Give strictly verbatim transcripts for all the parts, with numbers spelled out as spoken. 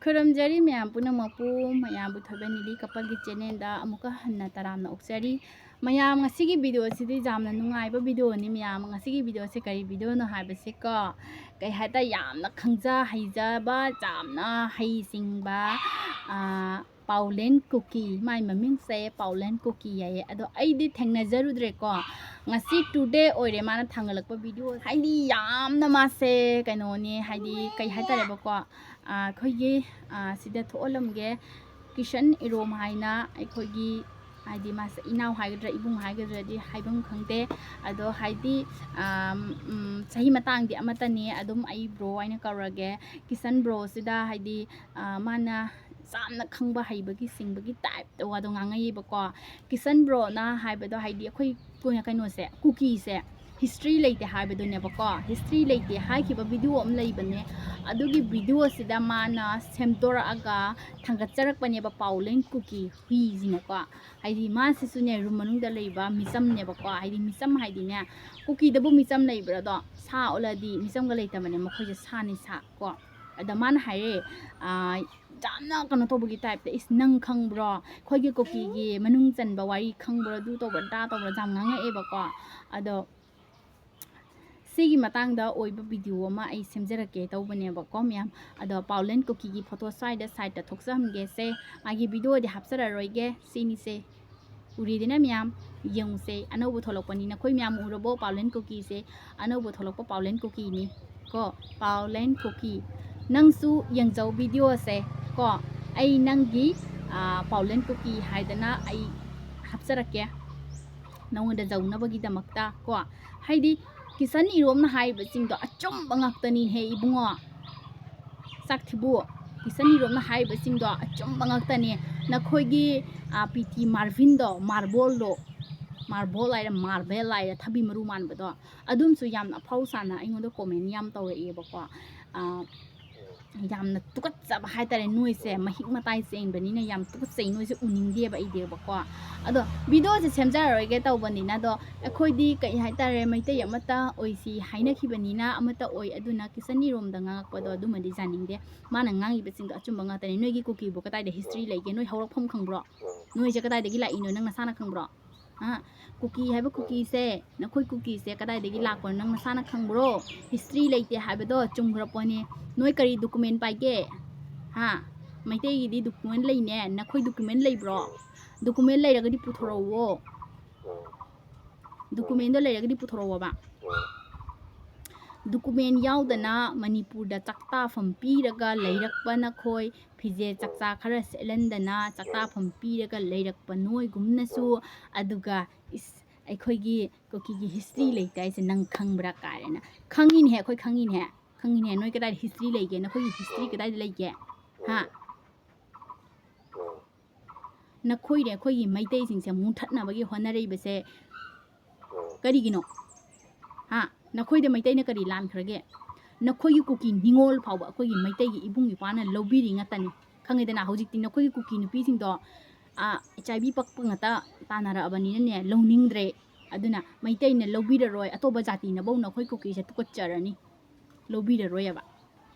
ꯈꯨꯔꯨꯝꯖꯔꯤ ꯃꯌꯥꯝ ꯄꯨꯝꯅꯃꯛꯄꯨ, ꯃꯌꯥꯝꯕꯨ ꯊꯣꯏꯕ ꯅꯤꯂꯤ ꯀꯄꯜꯒꯤ ꯆꯦꯅꯦꯜꯗ ꯑꯃꯨꯛꯀ ꯍꯟꯅ ꯇꯔꯥꯝꯅ ꯑꯣꯛꯆꯔꯤ꯫ ꯃꯌꯥꯝ, ꯉꯁꯤꯒꯤ ꯚꯤꯗꯤꯑꯣꯁꯤꯗꯤ ꯌꯥꯝꯅ ꯅꯨꯡꯉꯥꯏꯕ ꯚꯤꯗꯤꯑꯣꯅꯤ꯫ ꯃꯌꯥꯝ, ꯉꯁꯤꯒꯤ ꯚꯤꯗꯤꯑꯣꯁꯦ ꯀꯔꯤ ꯚꯤꯗꯤꯑꯣꯅꯣ ꯍꯥꯏꯕꯁꯤꯀꯣ, ꯀꯩ ꯍꯥꯏꯇꯥꯔꯦ, ꯌꯥꯝꯅ ꯈꯪꯖ ꯍꯩꯖꯕ, ꯌꯥꯝꯅ ꯍꯩꯁꯤꯡꯕ, ꯑꯥ, ꯄꯥꯎꯂꯦꯟ ꯀꯨꯀꯤ, ꯃꯥꯏ ꯃꯃꯤꯡꯁꯦ ꯄꯥꯎꯂꯦꯟ ꯀꯨꯀꯤ ꯍꯥꯏꯌꯦ꯫ ꯑꯗꯣ ꯑꯩꯗꯤ ꯊꯦꯡꯅꯖꯔꯨꯗ꯭ꯔꯦꯀꯣ, ꯉꯁꯤ ꯇꯨꯗꯦ ꯑꯣꯏꯔꯦ ꯃꯥꯅ ꯊꯥꯡꯒꯠꯂꯛꯄ ꯚꯤꯗꯤꯑꯣ꯫ ꯍꯥꯏꯗꯤ ꯌꯥꯝꯅ ꯃꯥꯁꯦ ꯀꯩꯅꯣꯅꯦ, ꯍꯥꯏꯗꯤ ꯀꯩ ꯍꯥꯏꯇꯥꯔꯦꯕꯀꯣ, ꯑꯥ, ꯑꯩꯈꯣꯏꯒꯤ, ꯑꯥ, ꯁꯤꯗ ꯊꯣꯛꯍꯜꯂꯝꯒꯦ, ꯀꯤꯁꯟ ꯏꯔꯣꯝ ꯍꯥꯏꯅ ꯑꯩꯈꯣꯏꯒꯤ, ꯍꯥꯏꯗꯤ ꯃꯥꯁꯦ ꯏꯅꯥꯎ ꯍꯥꯏꯒꯗ꯭ꯔꯥ ꯏꯕꯨꯡ ꯍꯥꯏꯒꯗ꯭ꯔꯥꯗꯤ ꯍꯥꯏꯐꯝ ꯈꯪꯗꯦ꯫ ꯑꯗꯣ ꯍꯥꯏꯗꯤ, ꯑꯥ, ꯎꯝ, ꯆꯍꯤ ꯃꯇꯥꯡꯗꯤ ꯑꯃꯠꯇꯅꯤ, ꯑꯗꯨꯝ ꯑꯩ ꯕ꯭ꯔꯣ ꯍꯥꯏꯅ ꯀꯧꯔꯒꯦ꯫ ꯀꯤꯁꯟ ꯕ꯭ꯔꯣꯁꯤꯗ ꯍꯥꯏꯗꯤ, ꯑꯥ, ꯃꯥꯅ ꯌꯥꯝꯅ ꯈꯪꯕ ꯍꯩꯕꯒꯤ ꯁꯤꯡꯕꯒꯤ ꯇꯥꯏꯞꯇ ꯋꯥꯗꯣ ꯉꯥꯡꯉꯛꯏꯕꯀꯣ꯫ ꯀꯤꯁꯟ ꯕ꯭ꯔꯣꯅ ꯍꯥꯏꯕꯗꯣ ꯍꯥꯏꯗꯤ ꯑꯩꯈꯣꯏ ꯀꯣ-, ꯀꯩꯅꯣꯁꯦ, ꯀꯨꯀꯤꯁꯦ ꯍꯤꯁꯇ꯭ꯔꯤ ꯂꯩꯇꯦ ꯍꯥꯏꯕꯗꯨꯅꯦꯕꯀꯣ꯫ ꯍꯤꯁꯇ꯭ꯔꯤ ꯂꯩꯇꯦ ꯍꯥꯏꯈꯤꯕ ꯚꯤꯗꯤꯑꯣ ꯑꯃ ꯂꯩꯕꯅꯦ꯫ ꯑꯗꯨꯒꯤ ꯚꯤꯗꯤꯑꯣꯁꯤꯗ ꯃꯥꯅ ꯁꯦꯝꯗꯣꯔꯛꯑꯒ ꯊꯥꯡꯒꯠꯆꯔꯛꯄꯅꯦꯕ ꯄꯥꯎꯂꯦꯟ ꯀꯨꯀꯤ ꯍꯨꯏꯁꯤꯅꯀꯣ꯫ ꯍꯥꯏꯗꯤ ꯃꯥꯁꯤꯁꯨꯅꯦ ꯔꯨꯝ ꯃꯅꯨꯡꯗ ꯂꯩꯕ ꯃꯤꯆꯝꯅꯦꯕꯀꯣ꯫ ꯍꯥꯏꯗꯤ ꯃꯤꯆꯝ ꯍꯥꯏꯗꯤꯅꯦ, ꯀꯨꯀꯤꯗꯕꯨ ꯃꯤꯆꯝ ꯂꯩꯕ꯭ꯔꯥꯗꯣ? ꯁꯥ ꯑꯣꯜꯂꯗꯤ ꯃꯤꯆꯝꯒ ꯂꯩꯇꯕꯅꯦ, ꯃꯈꯣꯏꯁꯦ ꯁꯥꯅꯤ ꯁꯥ ꯀꯣ꯫ ꯑꯗ ꯃꯥꯅ ꯍꯥꯏꯔꯦ, ꯑꯥ, ꯌꯥꯝꯅ ꯀꯩꯅꯣ ꯇꯧꯕꯒꯤ ꯇꯥꯏꯞꯇ, "ꯏꯁ, ꯅꯪ ꯈꯪꯕ꯭ꯔꯣ? ꯑꯩꯈꯣꯏꯒꯤ ꯀꯨꯀꯤꯒꯤ ꯃꯅꯨꯡ ꯆꯟꯕ ꯋꯥꯔꯤ ꯈꯪꯕ꯭ꯔꯣ? ꯑꯗꯨ ꯇꯧꯕ꯭ꯔꯥ, ꯑꯗꯥ ꯇꯧꯕ꯭ꯔꯥ?" ꯌꯥꯝ ꯉꯥꯡꯉꯛꯑꯦꯕꯀꯣ꯫ ꯑꯗꯣ ꯁꯤꯒꯤ ꯃꯇꯥꯡꯗ ꯑꯣꯏꯕ ꯚꯤꯗꯤꯑꯣ ꯑꯃ ꯑꯩ ꯁꯦꯝꯖꯔꯛꯀꯦ ꯇꯧꯕꯅꯦꯕꯀꯣ ꯃꯌꯥꯝ꯫ ꯑꯗꯣ ꯄꯥꯎꯂꯦꯟ ꯀꯨꯀꯤꯒꯤ ꯐꯣꯇꯣ ꯁ꯭ꯋꯥꯏꯗ ꯁꯥꯏꯠꯇ ꯊꯣꯛꯆꯍꯟꯒꯦꯁꯦ꯫ ꯃꯥꯒꯤ ꯚꯤꯗꯤꯑꯣꯗꯤ ꯍꯥꯞꯆꯔꯔꯣꯏꯒꯦ꯫ ꯁꯤꯅꯤꯁꯦ꯫ ꯎꯔꯦꯗꯅ ꯃꯌꯥꯝ, ꯌꯦꯡꯉꯨꯁꯦ꯫ ꯑꯅꯧꯕ ꯊꯣꯛꯂꯛꯄꯅꯤ꯫ ꯅꯈꯣꯏ ꯃꯌꯥꯝ ꯎꯔꯕꯣ? ꯄꯥꯎꯂꯦꯟ ꯀꯨꯀꯤꯁꯦ, ꯑꯅꯧꯕ ꯊꯣꯛꯂꯛꯄ ꯄꯥꯎꯂꯦꯟ ꯀꯨꯀꯤꯅꯤ ꯀꯣ꯫ ꯄꯥꯎꯂꯦꯟ ꯀꯨꯀꯤ꯫ ꯅꯪꯁꯨ ꯌꯦꯡꯖꯧ ꯚꯤꯗꯤꯑꯣꯁꯦ ꯀꯣ꯫ ꯑꯩ ꯅꯪꯒꯤ, ꯑꯥ, ꯄꯥꯎꯂꯦꯟ ꯀꯨꯀꯤ ꯍꯥꯏꯗꯅ ꯑꯩ ꯍꯥꯞꯆꯔꯛꯀꯦ ꯅꯉꯣꯟꯗ ꯌꯧꯅꯕꯒꯤꯗꯃꯛꯇ ꯀꯣ꯫ ꯍꯥꯏꯗꯤ ꯀꯤꯁꯟ ꯏꯔꯣꯝꯅ ꯍꯥꯏꯔꯤꯕꯁꯤꯡꯗꯣ ꯑꯆꯨꯝꯕ ꯉꯥꯛꯇꯅꯤꯍꯦ ꯏꯕꯨꯡꯉꯣ꯫ ꯆꯥꯛꯊꯤꯕꯨ, ꯀꯤꯁꯟ ꯏꯔꯣꯝꯅ ꯍꯥꯏꯔꯤꯕꯁꯤꯡꯗꯣ ꯑꯆꯨꯝꯕ ꯉꯥꯛꯇꯅꯦ꯫ ꯅꯈꯣꯏꯒꯤ, ꯑꯥ, ꯄꯤ ꯇꯤ ꯃꯥꯔꯚꯤꯟꯗꯣ, ꯃꯥꯔꯕꯣꯜꯗꯣ, ꯃꯥꯔꯕꯣꯜ ꯍꯥꯏꯔ ꯃꯥꯔꯕꯦꯜ ꯍꯥꯏꯔ ꯊꯕꯤ ꯃꯔꯨ ꯃꯥꯟꯕꯗꯣ, ꯑꯗꯨꯝꯁꯨ ꯌꯥꯝꯅ ꯑꯐꯥꯎ ꯁꯥꯅ ꯑꯩꯉꯣꯟꯗ ꯀꯣꯃꯦꯟ ꯌꯥꯝ ꯇꯧꯔꯛꯑꯦꯕꯀꯣ꯫ ꯑꯥ, ꯌꯥꯝꯅ ꯇꯨꯀꯠꯆꯕ ꯍꯥꯏꯇꯥꯔꯦ꯫ ꯅꯣꯏꯁꯦ ꯃꯍꯤꯛ ꯃꯇꯥꯏ ꯆꯦꯟꯕꯅꯤꯅ ꯌꯥꯝ ꯇꯨꯀꯠꯆꯩ, ꯅꯣꯏꯁꯦ ꯎꯅꯤꯡꯗꯦꯕ ꯑꯩꯗꯤꯕꯀꯣ꯫ ꯑꯗꯣ ꯚꯤꯗꯤꯑꯣꯁꯦ ꯁꯦꯝꯖꯔꯔꯣꯏꯒꯦ ꯇꯧꯕꯅꯤꯅ, ꯑꯗꯣ ꯑꯩꯈꯣꯏꯗꯤ ꯀꯩ ꯍꯥꯏꯇꯥꯔꯦ, ꯃꯩꯇꯩ ꯑꯃꯠꯇ ꯑꯣꯏꯁꯤ ꯍꯥꯏꯅꯈꯤꯕꯅꯤꯅ ꯑꯃꯠꯇ ꯑꯣꯏ꯫ ꯑꯗꯨꯅ ꯀꯤꯁꯟ ꯏꯔꯣꯝꯗ ꯉꯥꯡꯉꯛꯄꯗꯣ ꯑꯗꯨꯃꯗꯤ ꯌꯥꯅꯤꯡꯗꯦ꯫ ꯃꯥꯅ ꯉꯥꯡꯉꯤꯕꯁꯤꯡꯗꯣ ꯑꯆꯨꯝꯕ ꯉꯥꯛꯇꯅꯤ꯫ ꯅꯣꯏꯒꯤ ꯀꯨꯀꯤꯕꯨ ꯀꯗꯥꯏꯗ ꯍꯤꯁꯇ꯭ꯔꯤ ꯂꯩꯒꯦ? ꯅꯣꯏ ꯍꯧꯔꯛꯐꯝ ꯈꯪꯕ꯭ꯔꯣ? ꯅꯣꯏꯁꯦ ꯀꯗꯥꯏꯗꯒꯤ ꯂꯥꯛꯏꯅꯣ ꯅꯪ ꯅꯁꯥꯅ ꯈꯪꯕ꯭ꯔꯣ? ꯍꯥ? ꯀꯨꯀꯤ ꯍꯥꯏꯕ ꯀꯨꯀꯤꯁꯦ, ꯅꯈꯣꯏ ꯀꯨꯀꯤꯁꯦ ꯀꯗꯥꯏꯗꯒꯤ ꯂꯥꯛꯄꯅꯣ ꯅꯪ ꯅꯁꯥꯅ ꯈꯪꯕ꯭ꯔꯣ? ꯍꯤꯁꯇ꯭ꯔꯤ ꯂꯩꯇꯦ ꯍꯥꯏꯕꯗꯣ ꯆꯨꯝꯈ꯭ꯔ ꯄꯣꯠꯅꯤ꯫ ꯅꯣꯏ ꯀꯔꯤ ꯗꯣꯀꯨꯃꯦꯟ ꯄꯥꯏꯒꯦ? ꯍꯥ? ꯃꯩꯇꯩꯒꯤꯗꯤ ꯗꯣꯀꯨꯃꯦꯟ ꯂꯩꯅꯦ꯫ ꯅꯈꯣꯏ ꯗꯣꯀꯨꯃꯦꯟ ꯂꯩꯕ꯭ꯔꯣ? ꯗꯣꯀꯨꯃꯦꯟ ꯂꯩꯔꯒꯗꯤ ꯄꯨꯊꯣꯔꯛꯎꯋꯣ꯫ ꯗꯣꯀꯨꯃꯦꯟꯗꯣ ꯂꯩꯔꯒꯗꯤ ꯄꯨꯊꯣꯔꯛꯑꯣꯕ꯫ ꯗꯣꯀꯨꯃꯦꯟ ꯌꯥꯎꯗꯅ ꯃꯅꯤꯄꯨꯔꯗ ꯆꯥꯛꯇꯥꯐꯝ ꯄꯤꯔꯒ ꯂꯩꯔꯛꯄ ꯅꯈꯣꯏ, ꯐꯤꯖꯦꯠ ꯆꯥꯛꯆꯥ ꯈꯔ ꯁꯦꯠꯍꯟꯗꯅ ꯆꯥꯛꯇꯥꯐꯝ ꯄꯤꯔꯒ ꯂꯩꯔꯛꯄ ꯅꯣꯏꯒꯨꯝꯅꯁꯨ, ꯑꯗꯨꯒ ꯏꯁ, ꯑꯩꯈꯣꯏꯒꯤ ꯀꯨꯀꯤꯒꯤ ꯍꯤꯁꯇ꯭ꯔꯤ ꯂꯩꯇꯦ ꯍꯥꯏꯁꯦ ꯅꯪ ꯈꯪꯕ꯭ꯔꯥ ꯀꯥꯏꯅ꯫ ꯈꯪꯉꯤꯅꯦꯍꯦ, ꯑꯩꯈꯣꯏ ꯈꯪꯉꯤꯅꯦꯍꯦ, ꯈꯪꯉꯤꯅꯦꯍꯦ꯫ ꯅꯣꯏ ꯀꯗꯥꯏꯗ ꯍꯤꯁꯇ꯭ꯔꯤ ꯂꯩꯒꯦ? ꯅꯈꯣꯏꯒꯤ ꯍꯤꯁꯇ꯭ꯔꯤ ꯀꯗꯥꯏꯗ ꯂꯩꯒꯦ? ꯍꯥ? ꯅꯈꯣꯏꯅ ꯑꯩꯈꯣꯏꯒꯤ ꯃꯩꯇꯩꯁꯤꯡꯁꯦ ꯃꯨꯊꯠꯅꯕꯒꯤ ꯍꯣꯠꯅꯔꯛꯏꯕꯁꯦ ꯀꯔꯤꯒꯤꯅꯣ? ꯍꯥ? ꯅꯈꯣꯏꯗ ꯃꯩꯇꯩꯅ ꯀꯔꯤ ꯂꯥꯟꯈ꯭ꯔꯒꯦ? ꯅꯈꯣꯏꯒꯤ ꯀꯨꯀꯤ ꯅꯤꯉꯣꯜ ꯐꯥꯎꯕ ꯑꯩꯈꯣꯏꯒꯤ ꯃꯩꯇꯩꯒꯤ ꯏꯕꯨꯡ ꯏꯄ꯭ꯋꯥꯅ ꯂꯧꯕꯤꯔꯤ ꯉꯥꯛꯇꯅꯤ꯫ ꯈꯪꯉꯦꯗꯅ, ꯍꯧꯖꯤꯛꯇꯤ ꯅꯈꯣꯏꯒꯤ ꯀꯨꯀꯤ ꯅꯨꯄꯤꯁꯤꯡꯗꯣ, ꯑꯥ, ꯍꯩꯆ ꯑꯥꯏ ꯚꯤ ꯄꯛꯄ ꯉꯥꯛꯇ ꯇꯥꯟꯅꯔꯛꯑꯕꯅꯤꯅꯅꯦ, ꯂꯧꯅꯤꯡꯗ꯭ꯔꯦ꯫ ꯑꯗꯨꯅ ꯃꯩꯇꯩꯅ ꯂꯧꯕꯤꯔꯔꯣꯏ, ꯑꯇꯣꯞꯄ ꯖꯥꯇꯤꯅꯐꯧ ꯅꯈꯣꯏ ꯀꯨꯀꯤꯁꯦ ꯇꯨꯀꯠꯆꯔꯅꯤ, ꯂꯧꯕꯤꯔꯔꯣꯏꯕ꯫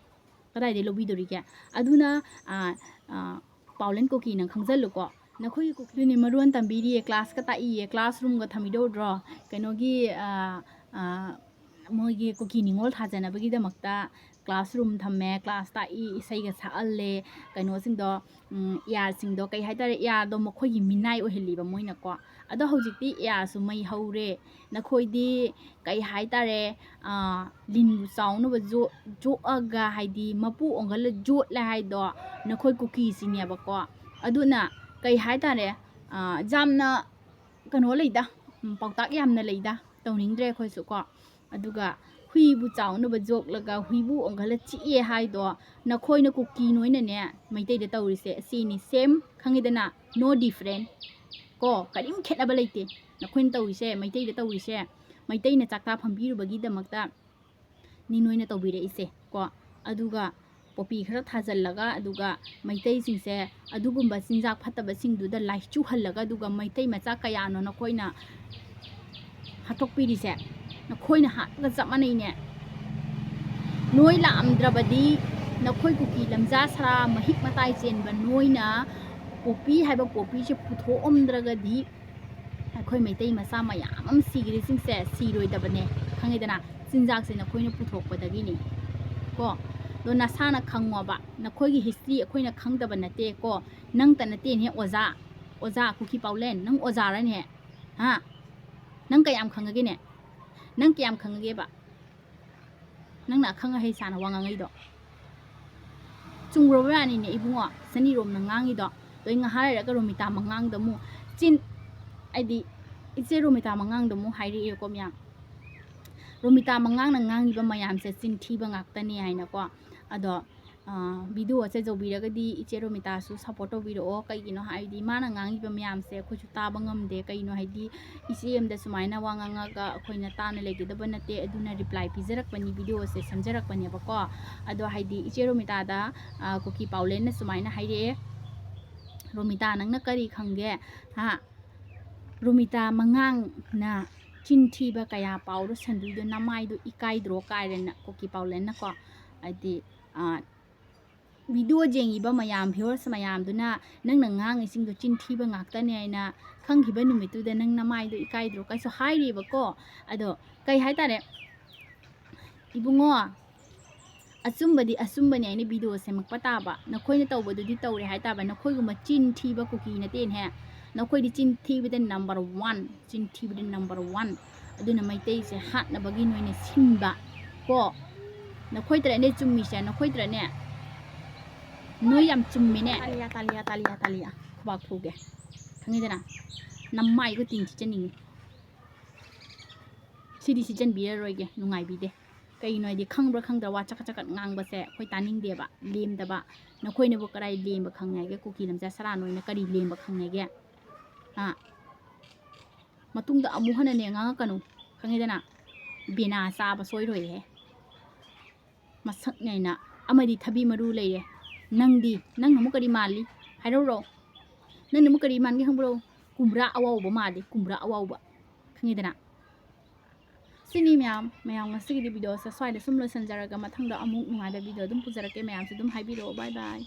ꯀꯗꯥꯏꯗꯩ ꯂꯧꯕꯤꯗꯣꯔꯤꯒꯦ? ꯑꯗꯨꯅ, ꯑꯥ, ꯑꯥ, ꯄꯥꯎꯂꯦꯟ ꯀꯨꯀꯤ ꯅꯪ ꯈꯪꯖꯜꯂꯨꯀꯣ꯫ ꯅꯈꯣꯏꯒꯤ ꯀꯨꯀꯤꯗꯨꯅꯤ ꯃꯔꯣꯟ ꯇꯝꯕꯤꯔꯤꯌꯦ, ꯀ꯭ꯂꯥꯁꯀ ꯇꯥꯛꯏꯌꯦ, ꯀ꯭ꯂꯥꯁꯔꯨꯝꯒ ꯊꯝꯕꯤꯗꯧꯗ꯭ꯔꯣ? ꯀꯩꯅꯣꯒꯤ, ꯑꯥ, ꯑꯥ, ꯃꯣꯏꯒꯤ ꯀꯨꯀꯤ ꯅꯤꯉꯣꯜ ꯊꯥꯖꯅꯕꯒꯤꯗꯃꯛꯇ ꯀ꯭ꯂꯥꯁꯔꯨꯝ ꯊꯝꯃꯦ, ꯀ꯭ꯂꯥꯁ ꯇꯥꯛꯏ, ꯏꯁꯩꯒ ꯁꯛꯍꯜꯂꯦ, ꯀꯩꯅꯣꯁꯤꯡꯗꯣ, ꯎꯝ, ꯑꯦꯌꯥꯔꯁꯤꯡꯗꯣ, ꯀꯩ ꯍꯥꯏꯇꯥꯔꯦ, ꯑꯦꯌꯥꯔꯗꯣ ꯃꯈꯣꯏꯒꯤ ꯃꯤꯅꯥꯏ ꯑꯣꯏꯍꯜꯂꯤꯕ ꯃꯣꯏꯅꯀꯣ꯫ ꯑꯗꯣ ꯍꯧꯖꯤꯛꯇꯤ ꯑꯦꯌꯥꯔꯁꯨ ꯃꯩ ꯍꯧꯔꯦ, ꯅꯈꯣꯏꯗꯤ ꯀꯩ ꯍꯥꯏꯇꯥꯔꯦ, ꯑꯥ, ꯂꯤꯟꯕꯨ ꯆꯥꯎꯅꯕ ꯖꯣ-, ꯖꯣꯛꯑꯒ, ꯍꯥꯏꯗꯤ ꯃꯄꯨ ꯑꯣꯟꯈꯠꯂ ꯖꯣꯠꯂꯦ ꯍꯥꯏꯗꯣ ꯅꯈꯣꯏ ꯀꯨꯀꯤꯁꯤꯡꯅꯦꯕꯀꯣ꯫ ꯑꯗꯨꯅ ꯀꯩ ꯍꯥꯏꯇꯥꯔꯦ, ꯑꯥ, ꯌꯥꯝꯅ ꯀꯩꯅꯣ ꯂꯩꯗ, ꯎꯝ, ꯄꯥꯎꯇꯥꯛ ꯌꯥꯝꯅ ꯂꯩꯗ, ꯇꯧꯅꯤꯡꯗ꯭ꯔꯦ ꯑꯩꯈꯣꯏꯁꯨ ꯀꯣ꯫ ꯑꯗꯨꯒ ꯍꯨꯏꯕꯨ ꯆꯥꯎꯅꯕ ꯖꯣꯛꯂꯒ ꯍꯨꯏꯕꯨ ꯑꯣꯟꯈꯠꯂ ꯆꯤꯛꯑꯦ ꯍꯥꯏꯗꯣ ꯅꯈꯣꯏꯅ ꯀꯨꯀꯤ ꯅꯣꯏꯅꯅꯦ ꯃꯩꯇꯩꯗ ꯇꯧꯔꯤꯁꯦ ꯑꯁꯤꯅꯤ, ꯁꯦꯝ, ꯈꯪꯉꯤꯗꯅ? No different ꯀꯣ, ꯀꯔꯤꯝ ꯈꯦꯠꯅꯕ ꯂꯩꯇꯦ꯫ ꯅꯈꯣꯏꯅ ꯇꯧꯔꯤꯁꯦ, ꯃꯩꯇꯩꯗ ꯇꯧꯔꯤꯁꯦ, ꯃꯩꯇꯩꯅ ꯆꯥꯛꯇꯥ ꯐꯝꯕꯤꯔꯨꯕꯒꯤꯗꯃꯛꯇ ꯅꯤ ꯅꯣꯏꯅ ꯇꯧꯕꯤꯔꯛꯏꯁꯦ ꯀꯣ꯫ ꯑꯗꯨꯒ ꯄꯣꯄꯤ ꯈꯔ ꯊꯥꯖꯤꯜꯂꯒ, ꯑꯗꯨꯒ ꯃꯩꯇꯩꯁꯤꯡꯁꯦ ꯑꯗꯨꯒꯨꯝꯕ ꯆꯤꯟꯖꯥꯛ ꯐꯠꯇꯕꯁꯤꯡꯗꯨꯗ ꯂꯥꯏꯆꯨꯍꯜꯂꯒ, ꯑꯗꯨꯒ ꯃꯩꯇꯩ ꯃꯆꯥ ꯀꯌꯥꯅꯣ ꯅꯈꯣꯏꯅ ꯍꯥꯠꯇꯣꯛꯄꯤꯔꯤꯁꯦ? ꯅꯈꯣꯏꯅ ꯍꯥꯠꯄꯒ ꯆꯞ ꯃꯥꯟꯅꯩꯅꯦ꯫ ꯅꯣꯏ ꯂꯥꯛꯑꯝꯗ꯭ꯔꯕꯗꯤ, ꯅꯈꯣꯏ ꯀꯨꯀꯤ ꯂꯝꯖꯥ ꯁꯔꯥ ꯃꯍꯤꯛ ꯃꯇꯥꯏ ꯆꯦꯟꯕ ꯅꯣꯏꯅ ꯄꯣꯄꯤ ꯍꯥꯏꯕ ꯄꯣꯄꯤꯁꯦ ꯄꯨꯊꯣꯛꯑꯝꯗ꯭ꯔꯒꯗꯤ, ꯑꯩꯈꯣꯏ ꯃꯩꯇꯩ ꯃꯆꯥ ꯃꯌꯥꯝ ꯑꯃ ꯁꯤꯈ꯭ꯔꯤꯁꯤꯡꯁꯦ ꯁꯤꯔꯣꯏꯗꯕꯅꯦ, ꯈꯪꯉꯦꯗꯅ? ꯆꯤꯟꯖꯥꯛꯁꯦ ꯅꯈꯣꯏꯅ ꯄꯨꯊꯣꯛꯄꯗꯒꯤꯅꯤ ꯀꯣ꯫ ꯑꯗꯣ ꯅꯁꯥꯅ ꯈꯪꯉꯣꯕ, ꯅꯈꯣꯏꯒꯤ ꯍꯤꯁꯇ꯭ꯔꯤ ꯑꯩꯈꯣꯏꯅ ꯈꯪꯗꯕ ꯅꯠꯇꯦ ꯀꯣ꯫ ꯅꯪꯇ ꯅꯠꯇꯦꯅꯦ ꯑꯣꯖꯥ, ꯑꯣꯖꯥ ꯀꯨꯀꯤ ꯄꯥꯎꯂꯦꯟ, ꯅꯪ ꯑꯣꯖꯥꯔꯅꯦ? ꯍꯥ? ꯅꯪ ꯀꯌꯥꯝ ꯈꯪꯉꯒꯦꯅꯦ? ꯅꯪ ꯀꯌꯥꯝ ꯈꯪꯉꯒꯦꯕ? ꯅꯪꯅ ꯑꯈꯪ ꯑꯍꯩ ꯁꯥꯅ ꯋꯥ ꯉꯥꯡꯉꯛꯏꯗꯣ꯫ ꯆꯨꯝꯈ꯭ꯔꯕ ꯌꯥꯅꯤꯅꯦ ꯏꯕꯨꯡꯉꯣ, ꯁꯅꯤꯔꯣꯝꯅ ꯉꯥꯡꯉꯤꯗꯣ꯫ ꯑꯗꯣ ꯑꯩ ꯉꯥꯏꯍꯥꯛ ꯂꯩꯔꯒ ꯔꯣꯃꯤꯇꯥ ꯃꯉꯥꯡꯗ ꯑꯃꯨꯛ ꯆꯤꯟ, ꯍꯥꯏꯗꯤ ꯏꯆꯦ ꯔꯣꯃꯤꯇꯥ ꯃꯉꯥꯡꯗ ꯑꯃꯨꯛ ꯍꯥꯏꯔꯛꯑꯦꯀꯣ ꯃꯌꯥꯝ꯫ ꯔꯣꯃꯤꯇꯥ ꯃꯉꯥꯡꯅ ꯉꯥꯡꯉꯤꯕ ꯃꯌꯥꯝꯁꯦ ꯆꯤꯟ ꯊꯤꯕ ꯉꯥꯛꯇꯅꯦ ꯍꯥꯏꯅꯀꯣ꯫ ꯑꯗꯣ, ꯑꯥ, ꯚꯤꯗꯤꯑꯣꯁꯦ ꯌꯧꯕꯤꯔꯒꯗꯤ ꯏꯆꯦ ꯔꯣꯃꯤꯇꯥꯁꯨ ꯁꯞꯄꯣꯔꯠ ꯇꯧꯕꯤꯔꯛꯑꯣ꯫ ꯀꯩꯒꯤꯅꯣ ꯍꯥꯏꯗꯤ ꯃꯥꯅ ꯉꯥꯡꯉꯤꯕ ꯃꯌꯥꯝꯁꯦ ꯑꯩꯈꯣꯏꯁꯨ ꯇꯥꯕ ꯉꯝꯗꯦ꯫ ꯀꯩꯅꯣ ꯍꯥꯏꯗꯤ ꯏꯆꯦ ꯑꯃꯗ ꯁꯨꯃꯥꯏꯅ ꯋꯥ ꯉꯥꯡꯉꯒ ꯑꯩꯈꯣꯏꯅ ꯇꯥꯅ ꯂꯩꯒꯗꯕ ꯅꯠꯇꯦ꯫ ꯑꯗꯨꯅ ꯔꯤꯄ꯭ꯂꯥꯏ ꯄꯤꯖꯔꯛꯄꯅꯤ, ꯚꯤꯗꯤꯑꯣꯁꯦ ꯁꯦꯝꯖꯔꯛꯄꯅꯦꯕꯀꯣ꯫ ꯑꯗꯣ ꯍꯥꯏꯗꯤ ꯏꯆꯦ ꯔꯣꯃꯤꯇꯥꯗ, ꯑꯥ, ꯀꯨꯀꯤ ꯄꯥꯎꯂꯦꯟꯅ ꯁꯨꯃꯥꯏꯅ ꯍꯥꯏꯔꯛꯑꯦ, "ꯔꯣꯃꯤꯇꯥ, ꯅꯪꯅ ꯀꯔꯤ ꯈꯪꯒꯦ? ꯍꯥ? ꯔꯣꯃꯤꯇꯥ ꯃꯉꯥꯡꯅ ꯆꯤꯟ ꯊꯤꯕ ꯀꯌꯥ ꯄꯥꯎꯗꯣ ꯁꯟꯗꯣꯏꯗꯣ ꯅꯃꯥꯏꯗꯣ ꯏꯀꯥꯏꯗ꯭ꯔꯣ?" ꯀꯥꯏꯔꯦꯅ ꯀꯨꯀꯤ ꯄꯥꯎꯂꯦꯟꯅꯀꯣ꯫ ꯍꯥꯏꯗꯤ, ꯑꯥ, ꯚꯤꯗꯤꯑꯣ ꯌꯦꯡꯉꯤꯕ ꯃꯌꯥꯝ, ꯚ꯭ꯌꯨꯋꯔꯁ ꯃꯌꯥꯝꯗꯨꯅ ꯅꯪꯅ ꯉꯥꯡꯉꯤꯁꯤꯡꯗꯣ ꯆꯤꯟ ꯊꯤꯕ ꯉꯥꯛꯇꯅꯦ ꯍꯥꯏꯅ ꯈꯪꯈꯤꯕ ꯅꯨꯃꯤꯠꯇꯨꯗ ꯅꯪ ꯅꯃꯥꯏꯗꯣ ꯏꯀꯥꯏꯗ꯭ꯔꯣ ꯀꯥꯏꯁꯨ ꯍꯥꯏꯔꯤꯕꯀꯣ꯫ ꯑꯗꯣ ꯀꯩ ꯍꯥꯏꯇꯥꯔꯦ, ꯏꯕꯨꯡꯉꯣ, ꯑꯆꯨꯝꯕꯗꯤ ꯑꯆꯨꯝꯕꯅꯦ ꯍꯥꯏꯅ ꯚꯤꯗꯤꯑꯣ ꯁꯦꯝꯃꯛꯄ ꯇꯥꯕ꯫ ꯅꯈꯣꯏꯅ ꯇꯧꯕꯗꯨꯗꯤ ꯇꯧꯔꯦ ꯍꯥꯏ ꯇꯥꯕ꯫ ꯅꯈꯣꯏꯒꯨꯝꯕ ꯆꯤꯟ ꯊꯤꯕ ꯀꯨꯀꯤ ꯅꯠꯇꯦꯅꯦꯍꯦ꯫ ꯅꯈꯣꯏꯗꯤ ꯆꯤꯟ ꯊꯤꯕꯗ ꯅꯝꯕꯔ ꯋꯥꯟ, ꯆꯤꯟ ꯊꯤꯕꯗ ꯅꯝꯕꯔ ꯋꯥꯟ꯫ ꯑꯗꯨꯅ ꯃꯩꯇꯩꯁꯦ ꯍꯥꯠꯅꯕꯒꯤ ꯅꯣꯏꯅ ꯁꯤꯟꯕ ꯀꯣ꯫ ꯅꯈꯣꯏ ꯇꯔꯦꯠꯅꯦ ꯆꯨꯝꯃꯤꯁꯦ, ꯅꯈꯣꯏ ꯇꯔꯦꯠꯅꯦ꯫ ꯅꯣꯏ ꯌꯥꯝ ꯆꯨꯝꯃꯤꯅꯦ꯫ ꯇꯥꯂꯤꯌꯥ, ꯇꯥꯂꯤꯌꯥ, ꯇꯥꯂꯤꯌꯥ, ꯇꯥꯂꯤꯌꯥ꯫ ꯈꯨꯕꯥꯛ ꯈꯨꯒꯦ꯫ ꯈꯪꯉꯤꯗꯅ? ꯅꯃꯥꯏꯒ ꯇꯤꯟ ꯊꯤꯠꯆꯅꯤꯡꯉꯤ꯫ ꯁꯤꯗꯤ ꯁꯤꯠꯆꯟꯕꯤꯔꯔꯣꯏꯒꯦ, ꯅꯨꯡꯉꯥꯏꯕꯤꯗꯦ꯫ ꯀꯩꯒꯤꯅꯣ ꯍꯥꯏꯗꯤ ꯈꯪꯕ꯭ꯔꯥ ꯈꯪꯗ꯭ꯔꯥ ꯋꯥ ꯆꯀꯠ ꯆꯀꯠ ꯉꯥꯡꯕꯁꯦ ꯑꯩꯈꯣꯏ ꯇꯥꯅꯤꯡꯗꯦꯕ, ꯂꯦꯝꯗꯕ꯫ ꯅꯈꯣꯏꯅꯕꯨ ꯀꯗꯥꯏ ꯂꯦꯝꯕ ꯈꯪꯉꯦ ꯍꯥꯏꯒꯦ? ꯀꯨꯀꯤ ꯂꯝꯖꯥ ꯁꯔꯥ ꯅꯣꯏꯅ ꯀꯔꯤ ꯂꯦꯝꯕ ꯈꯪꯉꯦꯒꯦ? ꯍꯥ? ꯃꯇꯨꯡꯗ ꯑꯃꯨꯛ ꯍꯟꯅꯅꯦ ꯉꯥꯡꯉꯛꯀꯅꯨ, ꯈꯪꯉꯦꯗꯅ? ꯕꯦꯅꯥ ꯆꯥꯕ ꯁꯣꯏꯔꯣꯏꯍꯦ꯫ ꯃꯁꯛꯅꯦ ꯍꯥꯏꯅ ꯑꯃꯗꯤ ꯊꯕꯤ ꯃꯔꯨ ꯂꯩꯔꯦ꯫ ꯅꯪꯗꯤ, ꯅꯪ ꯑꯃꯨꯛ ꯀꯔꯤ ꯃꯥꯜꯂꯤ? ꯍꯥꯏꯔꯛꯎꯔꯣ? ꯅꯪꯅ ꯑꯃꯨꯛ ꯀꯔꯤ ꯃꯥꯟꯒꯦ ꯈꯪꯕ꯭ꯔꯣ? ꯀꯨꯝꯕ꯭ꯔꯥ ꯑꯋꯥꯎꯕ ꯃꯥꯜꯂꯤ, ꯀꯨꯝꯕ꯭ꯔꯥ ꯑꯋꯥꯎꯕ꯫ ꯈꯪꯉꯦꯗꯅ? ꯁꯤꯅꯤ ꯃꯌꯥꯝ, ꯃꯌꯥꯝ ꯉꯁꯤꯒꯤꯗꯤ videoꯁꯦ ꯁ꯭ꯋꯥꯏꯗ ꯁꯨꯝ ꯂꯣꯏꯁꯤꯟꯖꯔꯒ ꯃꯊꯪꯗ ꯑꯃꯨꯛ ꯅꯨꯡꯉꯥꯏꯕ video ꯑꯗꯨꯝ ꯄꯨꯖꯔꯛꯀꯦ꯫ ꯃꯌꯥꯝꯁꯨ ꯑꯗꯨꯝ ꯍꯥꯏꯕꯤꯔꯛꯑꯣ꯫ Bye bye꯫